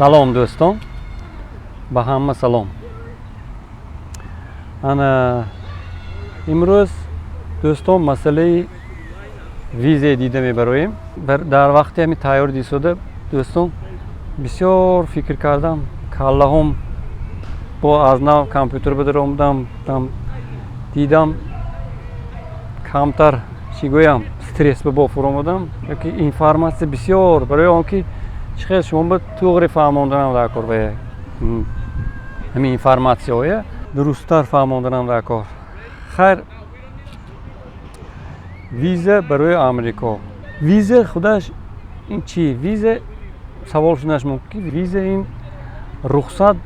Салом, дӯстон, ба ҳама салом. Ана имрӯз, дӯстон, масъалаи визае дида мебароем. Дар вақти ҳами тайёр дистода, дӯстон, бисёр фикр кардам, каллаҳом бо аз нав компютер ба даромадам, дидам, камтар, чӣ гӯям, стресс ба бо фуромадам, ёки информатсия бисёр, барои он ки чӣ хел шумо ба туғри фаҳмонданам дар кор ва ҳамин информатсияҳоя дурусттар фаҳмонданам дар кор. Хайр, виза барои Амрико. Виза худаш ин чӣ? Виза, савол шуданаш мумкин ки виза ин рухсат,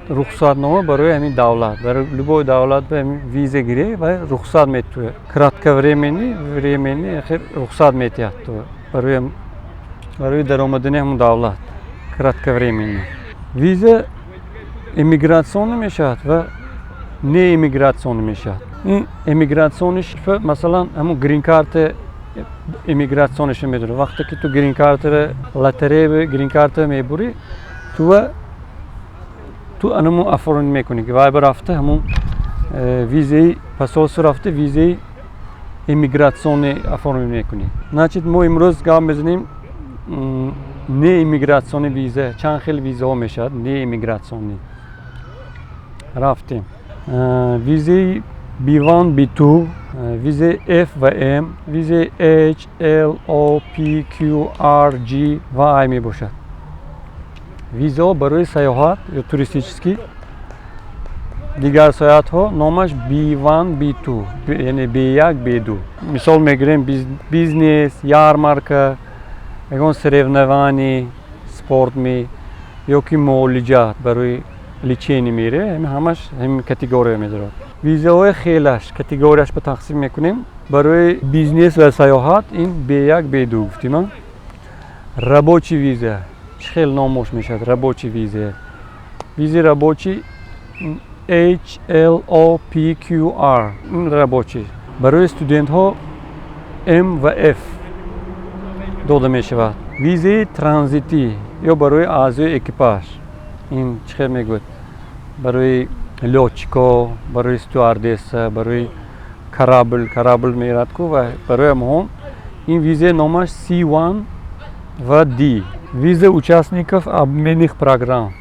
рухсатнома барои ҳамин давлат. Барои любой давлат ба ҳамин виза гирӣ ва рухсат метуя, кратковременный, временный рухсат метиҳад ту барои даромадани ҳамон давлат, кратковременный. Виза иммиграционный мешавад ва неиммиграционный мешавад. Ин иммиграционный ш, масалан, ҳамон грин-карта иммиграционный ша медорад. Вақте ки ту грин-картара, лотерея грин-карта мебурӣ, тува ту анамун оформить мекунӣ, ки вай ба рафта ҳамун визаи посольство рафта, визаи иммиграционный оформить мекунӣ. Значит, мо имрӯз гап мезанем неиммиграционный виза, чанд хел визаҳо мешавад неиммиграционный. Рафтем. Визаи B1, B2, визаи F ва M, визаи H, L, O, P, Q, R, G ва I мебошад. Визаҳо барои сайёҳат ё туристический, дигар сайёҳатҳо номаш B1, B2, яъне B1, B2. Мисол мегирем: бизнес, ярмарка, ягон соревнование спорт ми ё ки муолиҷат, барои лечение мере, ҳамаш ҳамин категория медорад. Визаҳои хелаш категорияш ба тақсим мекунем. Барои бизнес ва сайёҳат ин B1, B2 гуфтим. Рабочий виза чӣ хел номош мешавад? Рабочий виза, визаи рабочий H, L, O, P, Q, R, рабочий. Барои студентҳо M ва F дода мешавад. Визаи транзитӣ ё барои аъзои экипаж, ин чӣ хел мегӯяд, барои лётчик о, барои стюардесса, барои корабль мерад ку ва барои ҳамон ин визаи номаш C1 ва D. Виза участников обменных программ,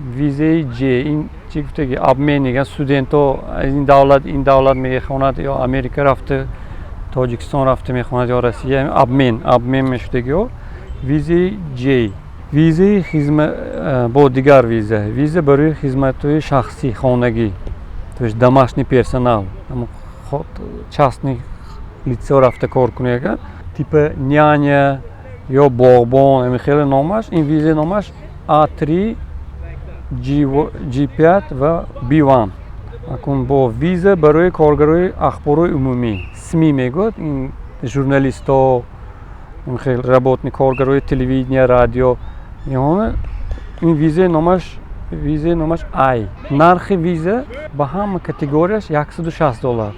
визаи J, ин чӣ гуфтаги, обменник, студентҳо аз ин давлат ин давлат мехонад, ё Америка рафта, Тоҷикистон рафта мехонад, ё Россия, обмен мешудагиҳо, визаи J. Визаи бо дигар виза, виза барои хизматҳои шахсӣ, хонагӣ, то есть домашний персонал, частный лицо рафта кор кунед, типа няня ё боғбон, ҳамин хеле номаш. Ин визаи номаш A3, G5 ва B1. Акун бо виза барои коргарои ахборои умумӣ, СМИ мегӯяд, ин журналистҳо, хел работник, коргарои телевидения, радио, инҳо, ин визаи номаш I. Нархи виза ба ҳама категорияш 160 доллар,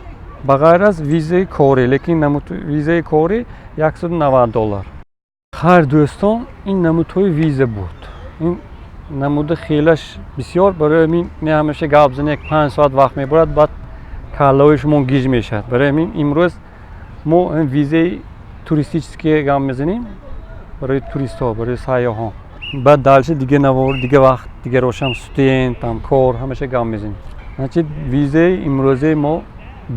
ба ғайр аз визаи корӣ, лекин визаи корӣ 190 доллар. Хайр, дӯстон, ин намудҳои виза буд. Ин намуда хелаш бисёр, барои ҳамин не ҳамеша гап зани як 5 соат вақт мебурад, баъд каллаҳои шумо гиж мешавад. Барои ҳамин имрӯз мо визаи туристический гап мезанем, барои туристҳо, барои сайёҳон. Баъд дальше дига навор, дига вақт, дигарошам, студент там, кор, ҳамаша гап мезанем. Значит, визаи имрӯзаи мо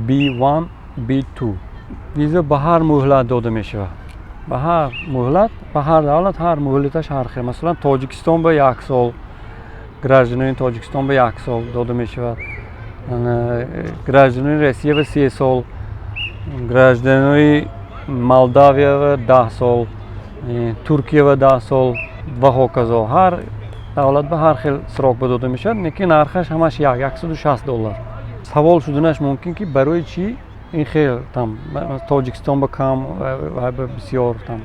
B1, B2. Виза ба ҳар муҳлат дода мешавад, ба ҳар муҳлат, ба ҳар давлат, ҳар муҳлаташ ҳар хел. Масалан, Тоҷикистон ба як сол, гражданони Тоҷикистон ба як сол дода мешавад, гражданони Россия ба 3 сол, гражданои Молдавия ба 10 сол, Туркия ба 10 сол ва ҳоказо. Ҳар давлат ба ҳар хел срок ба дода мешавад, лекин нархаш ҳамаш як, 160 доллар. Савол шуданаш мумкин, ки барои чӣ ин хел, там Тоҷикистон ба кам ва ба бисёр, там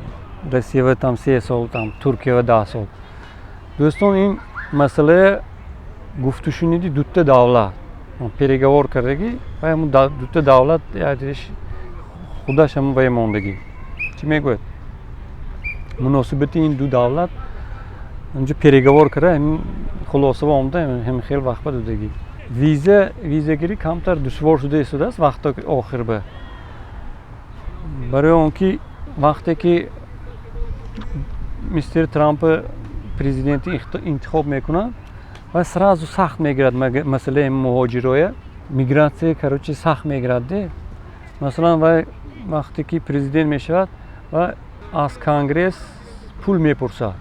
Россия ба там 3 сол, там Туркия ба 10 сол. Дӯстон, ин масъалаи гуфтушуниди дута давлат переговор кардагӣ ва ҳамун дута давлат худаш ҳамун вай мондагӣ, чӣ мегӯяд, муносибати ин ду давлат. Онҷо переговор карда, ҳамин хулоса омада, ҳамин хел вақт ба додагӣ. Виза, визагирӣ камтар душвор шуда истодааст вақто охир ба. Барои он ки вақте ки мистер Трамп президенти интихоб мекунад ва сразу сахт мегирад масъалаи муҳоҷироя, мигратсия, короче, сахт мегирад де. Масалан, вай вақте ки президент мешавад ва аз Конгресс пул мепурсад,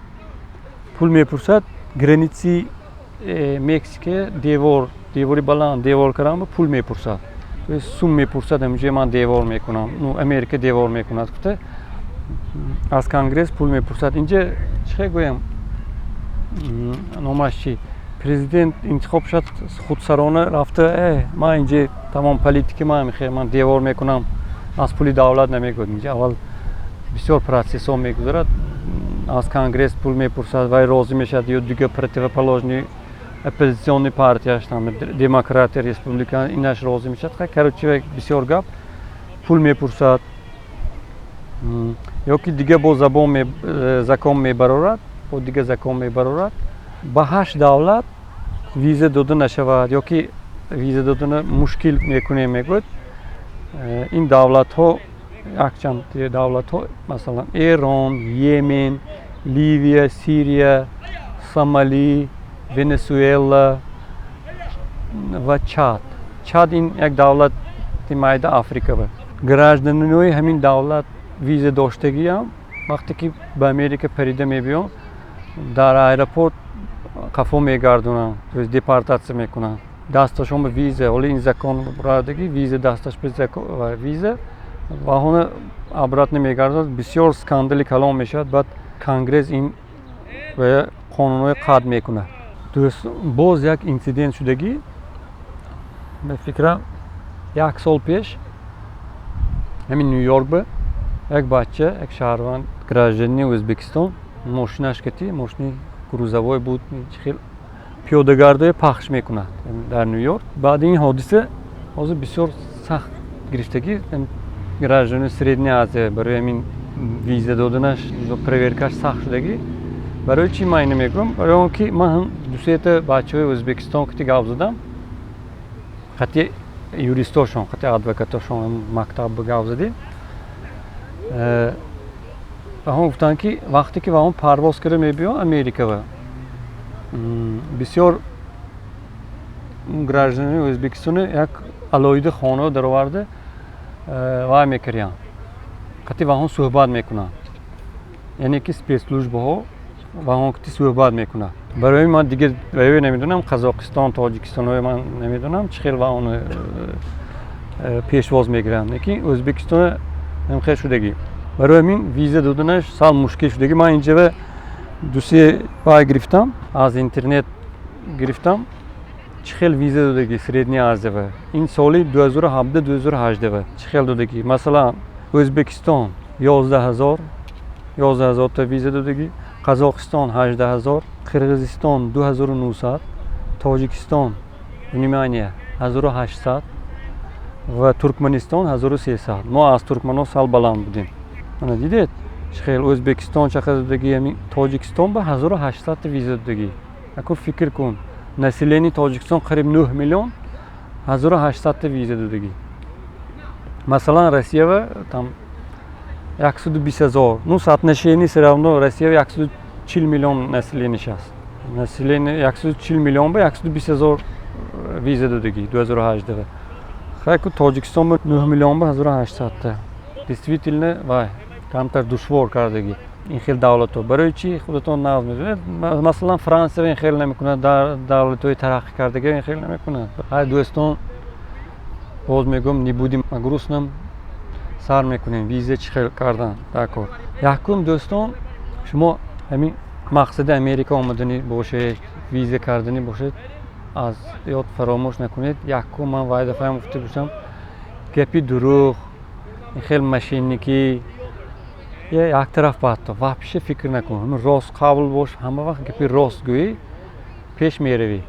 пул мепурсад, границаи Мексика девор, девори баланд, девор кардан пул мепурсад, сум мепурсад. Ҳаминҷоя ман девор мекунам, ну, Америка девор мекунад гуфта, аз Конгресс пул мепурсад. Инҷа чӣ хел гӯям, номаш чи, президент интихоб шуд, худсарона рафта, ман инҷа тамом политика ман мехел, ман девор мекунам аз пули давлат намегӯяд. Инҷа аввал бисёр процессҳо мегузарад, аз Конгресс пул мепурсад, вай розӣ мешавад ё дига противоположный оппозиционный партияш, там демократи, республикан, инаш розӣ мешавад. Короче, бисёр гап, пул мепурсад ё ки дига бо забон закон мебарорад, бо дига закон мебарорад, ба ҳашт давлат виза дода нашавад ё ки виза додана мушкил мекунем мегӯяд. Ин давлатҳо якчанд давлатҳо, масалан, Эрон, Йемен, Ливия, Сирия, Сомалӣ, Венесуэла ва Чад. Чад ин як давлати майда Африка. Гражданинои ҳамин давлат виза доштагиам вақте ки ба Америка парида мебиён, дар аэропорт қафо мегардонанд, то есть депортатсия мекунанд. Дасташон ба виза, ҳоло ин закон радагӣ, виза дасташ ба виза ва ҳона обратно мегардонад. Бисёр скандали калон мешавад. Баъд Конгресс ин қонунҳои қатъ мекунад. Боз як инцидент шудагӣ, ба фикрам, як сол пеш, ҳамин Ню Йорк ба як бача, як шаҳрванд, гражданини Ӯзбекистон, мошинаш кати, мошини грузовой буд, хел пиёдагардое пахш мекунад дар Ню Йорк. Баъди ин ҳодиса ҳозир бисёр сахт гирифтагӣ гражданини Средняя Азия, барои ҳамин виза доданаш, проверкаш сахт шудагӣ. Барои чӣ ман ино мегӯям? Барои он ки ман дусета бачаҳои Ӯзбекистон кати гап задам, қати юристошон, қати адвокатошон мактаб гап задем. Ваҳон гуфтанд, ки вақте ки ваҳон парвоз карда мебиён Америкава, бисёр гражданини Ӯзбекистони як алоҳида хона дароварда вай мекардиянд, қати ваҳон суҳбат мекунанд, яъне ки спецслужбаҳо ваҳон қати суҳбат мекунанд. Барои ман дига ваё намедонам, Қазоқистон, Тоҷикистонҳои ман намедонам, чӣ хел ваҳон пешвоз мегиранд, лекин Ӯзбекистон ҳамхел шудагӣ. Барои ҳамин виза доданаш сал мушкил шудагӣ. Ман инҷава дусе вай гирифтам, аз интернет гирифтам, чӣ хел виза додагӣ Средняя Азиява ин соли 2017, 2018 чӣ хел додагӣ. Масалан, Ӯзбекистон 11 000, 11 000та виза додагӣ, Қазоқистон 18 000, Қирғизистон 2900, Тоҷикистон, внимание, 1800 ва Туркманистон 1300. Мо аз туркманҳо сал баланд будем. Ана дидед, чӣ хел Ӯзбекистон чақадр додагӣ, ҳамин Тоҷикистон ба 1800та виза додагӣ. Аку фикр кун, население Тоҷикистон қариб 9 миллион, 1800та виза додагӣ. Масалан, Россиява там 120 000, ну, соотношение все равно, Россия 140 миллион населениеш аст, население 140 миллион ба 120 000 виза додагӣ 2018. Хайку Тоҷикистон ба 9 миллион ба 1800та. Действительно, вай камтар душвор кардагӣ ин хел давлатҳо. Барои чӣ, худатон нағз медонед. Масалан, Франсия ин хел намекунад, дар давлатҳои тараққӣ кардагӣ ин хел намекунад. Ҳай, дӯстон, боз мегӯям, не будем о грустном, сар мекунем виза чӣ хел кардан дар кор. Якум, дӯстон, шумо ҳамин мақсади Америка омаданӣ бошед, виза карданӣ бошед, аз ёд фаромӯш накунед, якум, ман вай дафъаам гуфта бошам, гапи дурӯғ, ин хел мошенникӣ як тараф баъдто вообще фикр накун. Ҳамин рост қабул бош, ҳама вақт гапи рост гӯӣ, пеш меравӣ.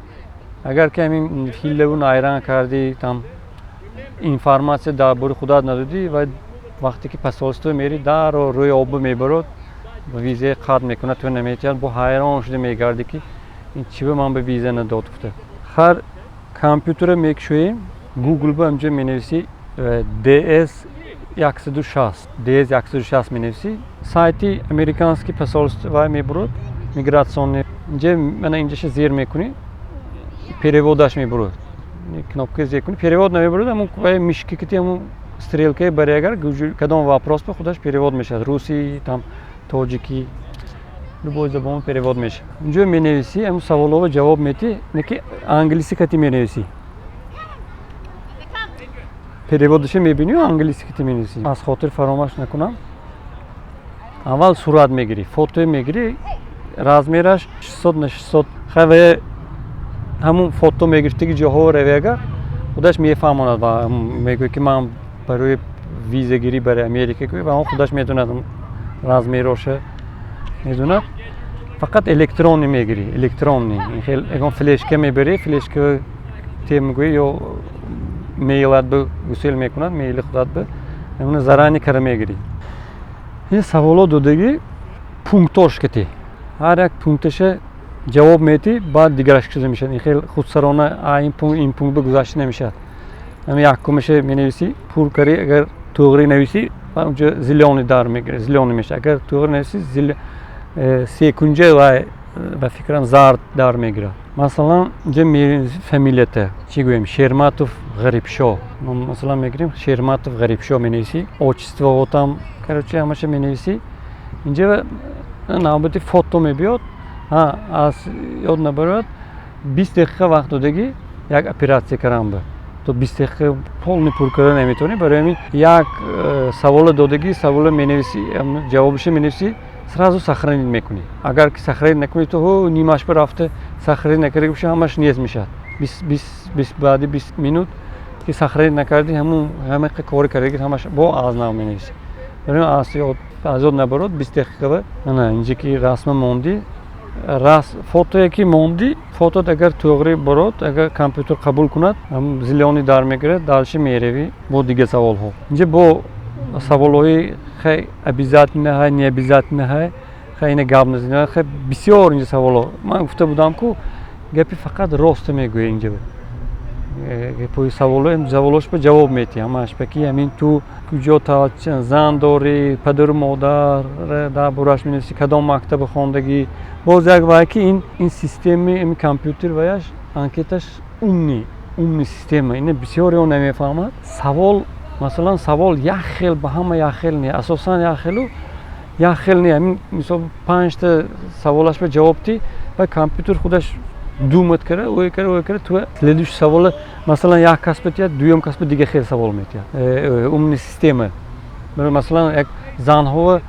Агар ки ҳамин ҳиллаву найранг кардӣ, там информатсия дар бори худат надодӣ, ва вақте ки посольство мерӣ, дарро рӯи обба мебарод. Визаи қатъ мекунад, ту наметиҳад, бо ҳайрон шуда мегардӣ, ки ин чӣ ба ман ба виза надод гуфта. Ҳар компютера мекушоем, Гугл ба инҷа менависӣ DS 160, DS 160 менависӣ, сайти американский посольство вай мебурад, миграционный. Инҷа мана инҷаша зер мекунӣ, перевод аш мебурад. Кнопка зер кунӣ, перевод намебурад, ҳамун вай мышка кити, ҳамун стрелка и бари, агар кадом вопрос ба худаш перевод мешавад, русӣ там, тоҷикӣ, любой забон перевод мешавад. Инҷо менависӣ, ҳамун саволҳоро ҷавоб медиҳӣ, не ки англисӣ кати менависӣ, перевод аша мебинӣ, англисӣ кати менависӣ. Аз хотир фаромӯш накунам, аввал сурат мегирӣ, фото мегирӣ, размер аш 600 на 600. Хай, ва ҳамун фото мегирифтаги ҷоҳо рави, агар худаш мефаҳмонад ва мегӯяд, ки ман барои визагирӣ барои Америка гӯй, ва он худаш медонад, размер оша медонад. Фақат электронный мегирӣ, электронный хел ягон флешка мебарӣ, флешка те мегӯӣ ё мейл ат ба гусел мекунад, мейл и худат ба ҳамуна заранее кара мегирӣ. Ин саволо додагӣ, пункт ош кати, ҳар як пункт аша ҷавоб медиҳӣ, баъд дигараш кушода мешавад. Ин хел худсарона ин пункт, ин пункт ба гузашта намешавад. Ҳами якумаша менависӣ, пур карӣ, агар туғри нависӣ, онҷо зелёный дар мегирад, зелёный мешавад. Агар туғри нависӣ, секунҷа вай, ба фикрам, зард дар мегирад. Масалан, инҷа фамилията чӣ гӯем? Шерматов Ғарибшоҳ, масалан, мегирем, Шерматов Ғарибшоҳ менависӣ, отчество там, короче, ҳамаша менависӣ. Инҷа навбати фото мебиёд. Аз ёд набарад, 20 дақиқа вақт додагӣ як оператсия кардан ба то 20 дақиқа полный пур карда наметавонӣ. Барои ҳамин як саволе додагӣ, саволе менависӣ, ҷавобаша менависӣ, сразу сохранить мекунӣ. Агар ки сохранить накунӣ, то нимаш ба рафта сохранить накарда боша, ҳамаш нест мешавад. Баъди 20 минут ки сохранить накардӣ, ҳамун ҳамақа кори кардаги ҳамаш бо аз нав менависӣ. Барои аз ёд набарод, 20 дақиқа. Ана инҷа ки расма мондӣ, фотое ки мондӣ, фотот агар туғри бород, агар компютер қабул кунад, зелёный дар мегирад, дальше меравӣ бо дигар саволҳо. Инҷа бо саволҳои хай обязательно ҳай, необязательно ҳай, хай ина гап назанем. Хай, бисёр инҷа саволҳо. Ман гуфта будам, ку гапи фақат роста мегӯя. Инҷа гапҳои саволҳо, саволҳош ба ҷавоб медиҳӣ ҳамааш ба ки ҳамин ту куҷо зан дорӣ, падару модар дар бораш менависӣ, кадом мактаба хондагӣ. Боз як вай ки ин системи ин компютер ваяш, анкеташ умный система. Ина бисёрео намефаҳмад. Савол, масалан, савол як хел ба ҳама як хел не, асосан як хелу як хел не. Ҳамин мисол, панҷта саволаш ба ҷавоб дӣ ва компютер худаш думать кара, ой кара, ой кара, ту следующий савола, масалан, як кас метиҳад, дуюм кас ба дига хел савол метиҳад. Умный система. Масалан, як занҳо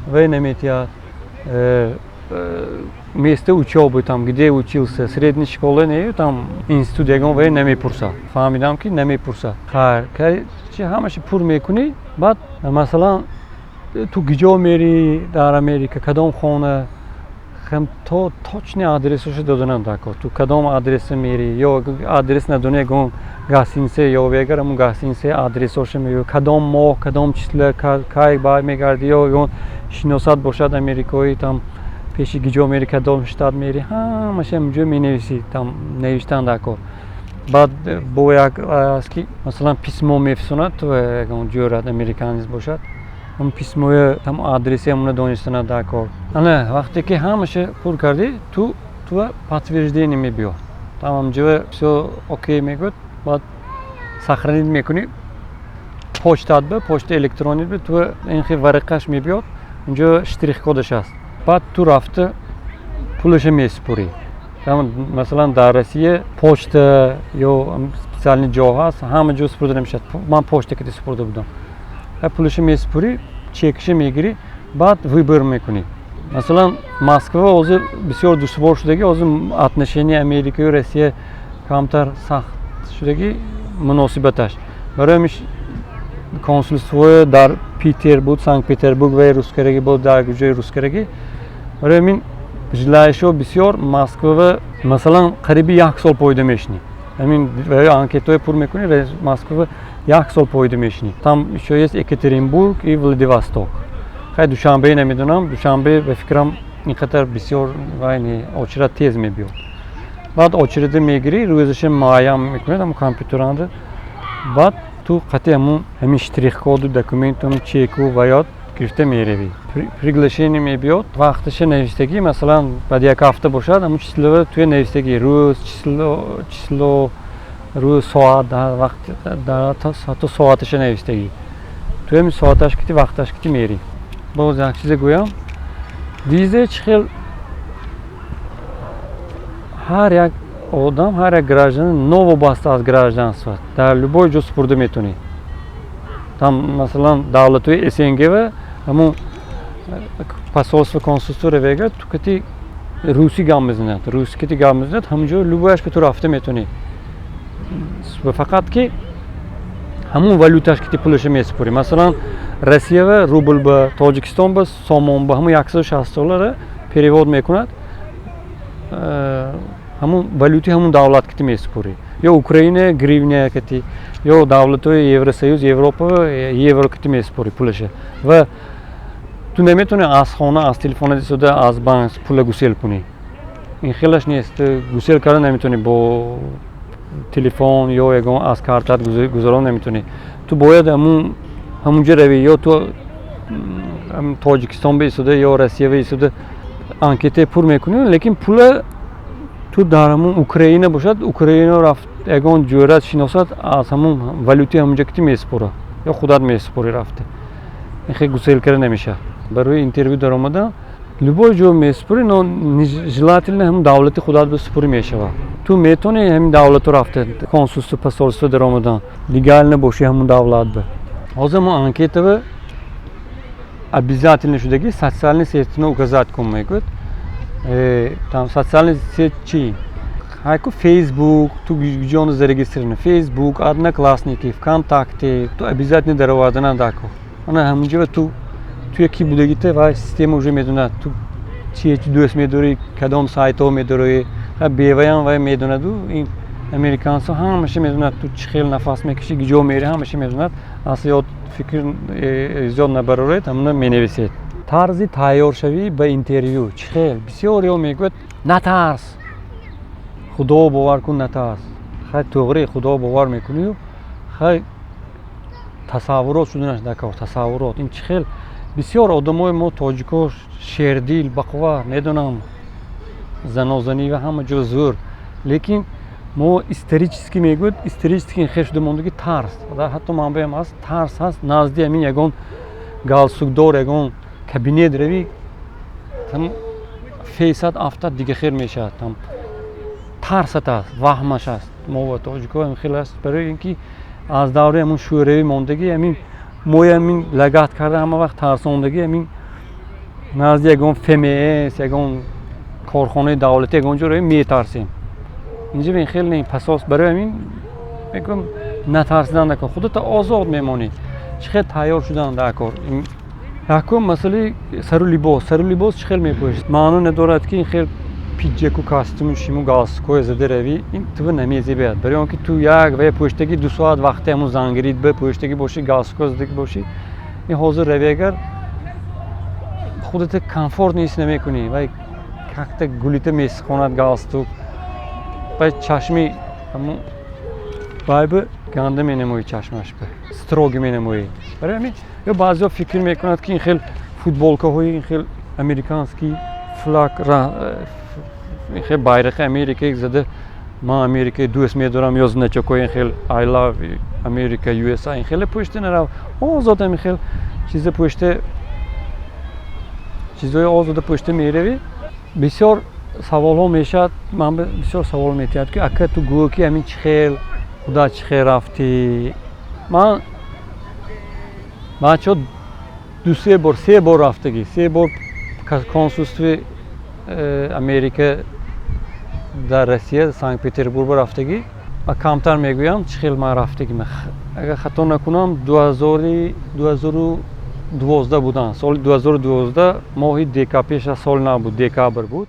вай наметиҳад, место учёбы, там, где учился, средней школа не, там институт ягон вай намепурсад. Фаҳмидам, ки намепурсад. Хайр, чи ҳамаша пур мекунӣ, баъд, масалан, ту куҷо мерӣ дар Америка, кадом хона, то точный адресашо доданам дар кор, ту кадом адреса мерӣ ё адрес надонӣ, ягон гостиница ёвӣ, агар ҳамун гостиница адресоша меёвӣ, кадом моҳ, кадом числа, кай бармегардӣ, ё ягон шиносат бошад америкоӣ, там пеши киҷо мерӣ, кадом штат мерӣ, ҳамаша ҳаминҷо менависӣ. Там навиштан дар кор. Баъд бо як аст, ки масалан, письмо мефисонад ту, ягон ҷӯрат американец бошад, ҳамн письмо и там адреси ҳамуна донистана дар кор. Ана вақте ки ҳамаша пур кардӣ, ту туа подтверждение мебиёд, там ҳамҷоя всё окей мегӯяд. Баъд сохранить мекунӣ почтат ба почта электронӣ ба ту ин хел варақаш мебиёд, унҷо штрих-код аш аст. Баъд ту рафта пулаша месупурӣ. Масалан, дар Россия почта ё специальный ҷо ҳаст, ҳама ҷо супурда намешавад. Ман почта кади супурда будам. Пулаша месупурӣ, чекша мегирӣ, баъд выбор мекунӣ. Масалан, Москва ҳозир бисёр душвор шудагӣ, ҳозир отношения Америкаю Россия камтар сахт шудагӣ муносибаташ. Барои ҳамин консулствое дар Питер буд, Санкт Петербург вай рускарагӣ буд, дар ҷои рускарагӣ. Барои ҳамин желающий ҳо бисёр. Москвава, масалан, қариби як сол поида мешинӣ. Ҳамин анкетаҳое пур мекунӣ, Москва як сол поида мешинӣ. Там ещё есть Екатеринбург и Владивосток. Хай, Душанбе намедонам, Душанбе ба фикрам ин қадар бисёр вай не, очередь тез мебиёд. Баъд очереда мегирӣ, рӯзаша муайян мекунед ҳамун компютеранда. Баъд ту қати ҳамун ҳамин штрих-коду, документум, чеку ва ёд гирифта меравӣ. Приглашение мебиёд, вақташа навиштагӣ, масалан, баъд як ҳафта бошад, ҳамун число туя навиштагӣ, рӯз, число, рӯз, соат, вақт, ҳатто соаташа навиштагӣ. Ту ҳамин соаташ кити, вақташ кити мерӣ. Боз як чизе гӯям: виза чӣ хел ҳар як одам, ҳар як гражданин, новобаста аз гражданство, дар любой ҷо супурда метавонӣ. Там, масалан, давлатҳои СНГ ва ҳамун посольство, консульство равега, ту кати русӣ гап мезанад, русӣ кати гап мезанад, ҳамун ҷо любояш ки ту рафта метавонӣ, фақат ки ҳамун валюташ ки ти пулаша месупурӣ. Масалан, Россия ва рубл ба, Тоҷикистон ба сомон ба, ҳамун 160 доллара перевод мекунад, ҳамун валюти ҳамун давлат ки ти месупурӣ, ё Украина гривня кати, ё давлатҳои Евросоюз, Европа евро кати месупурӣ пулаша. Ва ту наметавонӣ аз хона, аз телефона истода, аз банк пула гусел кунӣ. Ин хелаш нест, ту гусел карда наметавонӣ бо телефон ё ягон аз картат гузарон наметавонӣ. Ту бояд ҳамунҷо равӣ, ё ту Тоҷикистон баистода ё Россия баистода анкетаи пур мекунӣ, лекин пула ту дар ҳамун Украина бошад, Украина рафт, ягон ҷӯрат шиносад, аз ҳамун валютаи ҳамунҷо ки ти месупорад ё худат месупорӣ рафта. Ин хел гусел карда намешавад. Барои интервю даромадан любой ҷо месупорӣ, но желательно ҳамун давлати худат бисупорӣ мешавад. Ту метавонӣ ҳамин давлату рафта, консульство, посольство даромадан, легально бошӣ ҳамун давлат ба. Ҳозир мо анкетава обязательно шудаги социальный сетьно указать кун мегӯяд. Там социальный сеть чӣ? Ҳайку Фейсбук, ту ҷоно зарегистрирован, Фейсбук, Одноклассники, ВКонтакте, ту обязательно даровардана дако. Ана ҳамунҷо ту яки будагита ва система уже медонад, ту чие дӯст медорӣ, кадом сайтҳо медорӣ, беваям вай медонаду. Ин американцо ҳамаша медонад, ту чӣ хел нафас мекашӣ, ҷо мерӣ, ҳамаша медонад. Аз ёд фикр зиёд набароред, ҳамуна менависед. Тарзи тайёршавӣ ба интервю чӣ хел? Бисёриҳо мегӯяд: натарс, Худо бовар кун, натарс. Хай, туғри, Худо бовар мекунию, хай, тасаввурот шуданаш дакор. Тасаввурот ин чӣ хел? Бисёр одамои мо, тоҷико, шердил, бақувват, медонам, занозанӣ ва ҳама ҷо зӯр, лекин мо исторически, мегӯяд, исторически хел шуда мондаги тарс. Ҳатто манбаям ҳаст, тарс ҳаст. Назди ҳамин ягон галстукдор, ягон кабинет равӣ, фейсат афтад, дига хел мешавад, там тарсат аст, ваҳмаш аст. Мо ва тоҷико ҳам хел аст, барои ин ки аз давраи ҳамун шӯравӣ мондагӣ, ҳамин мои ҳамин лагат карда, ҳама вақт тарсондагӣ. Ҳамин назди ягон ФМС, ягон корхонаи давлатӣ, ягон ҷо равем, метарсем. Инҷа ин хел не, пасос. Барои ҳамин мегӯям, натарсидан накун, худата озод мемонӣ. Чӣ хел тайёр шудан дар кор? Якум масъалаи сару либос. Сару либос чӣ хел мепӯшед? Маъно надорад, ки ин хел пиджаку, костюму шиму, галстукҳое зада равӣ, ин тува намезебяд. Барои он ки ту як вая пӯштагӣ, 2 соат вақте ҳамун зангирид ба пӯштагӣ бошӣ, галстукҳо задагӣ бошӣ, ин ҳозир равӣ, агар худата комфорт ҳис намекунӣ, вай как-то гулита месихонад галстук, вай чашми ҳамун вайба ганда менамоӣ, чашмаш ба строгий менамоӣ. Барои ҳамин ё баъзеҳо фикр мекунанд, ки ин хел футболкаҳои ин хел американский флаг, ин хел байрақи Америка зада, ман Америкаи дӯст медорам, ё значокҳои ин хел I love America, USA, ин хеле пӯшта нарав. Озод ҳамин хел чиза пӯшта, чизҳои озода пӯшта меравӣ. Бисёр саволҳо мешавад, ман бисёр савол метиҳад, ки ака, ту гӯ, ки ҳамин чӣ хел, худат чӣ хел рафтӣ? Ман, бачаҳо, ду се бор, се бор рафтагӣ, се бор консульстви Америка дар Россия, Санкт Петербург рафтагӣ. Камтар мегӯям, чӣ хел ман рафтагӣ. Агар хато накунам, 2012 будам, соли 2012, моҳи декабр, пеш аз соли нав буд, декабр буд.